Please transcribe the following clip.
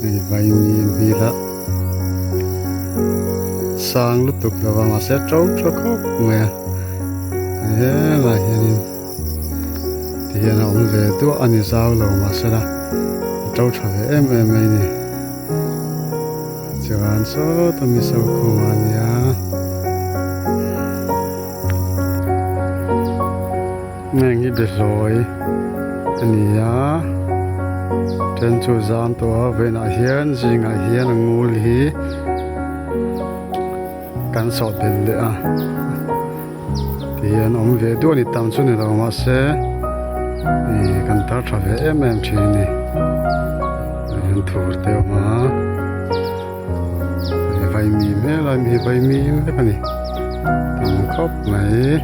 Hei vaimim hi la sang lutuk lo va mahse to tha khawp mai a helaiah hianin tihian a awm ve duah a ni zau lo mahse la a to tha ve em em mai a ni chuan sawta mizo khuma a nia. Heng hi behlawi a ni a then chu zam tawh a vawiinah hian zingah hian a ngul hi kan sawh belh leh a tihian awm ve duah a ni tam chu ni lo mahse ih kan tar tha ve em em thin a ni tihian thur te a awm a vaimi hmel a mi vaimi vek a ni tam khawp mai.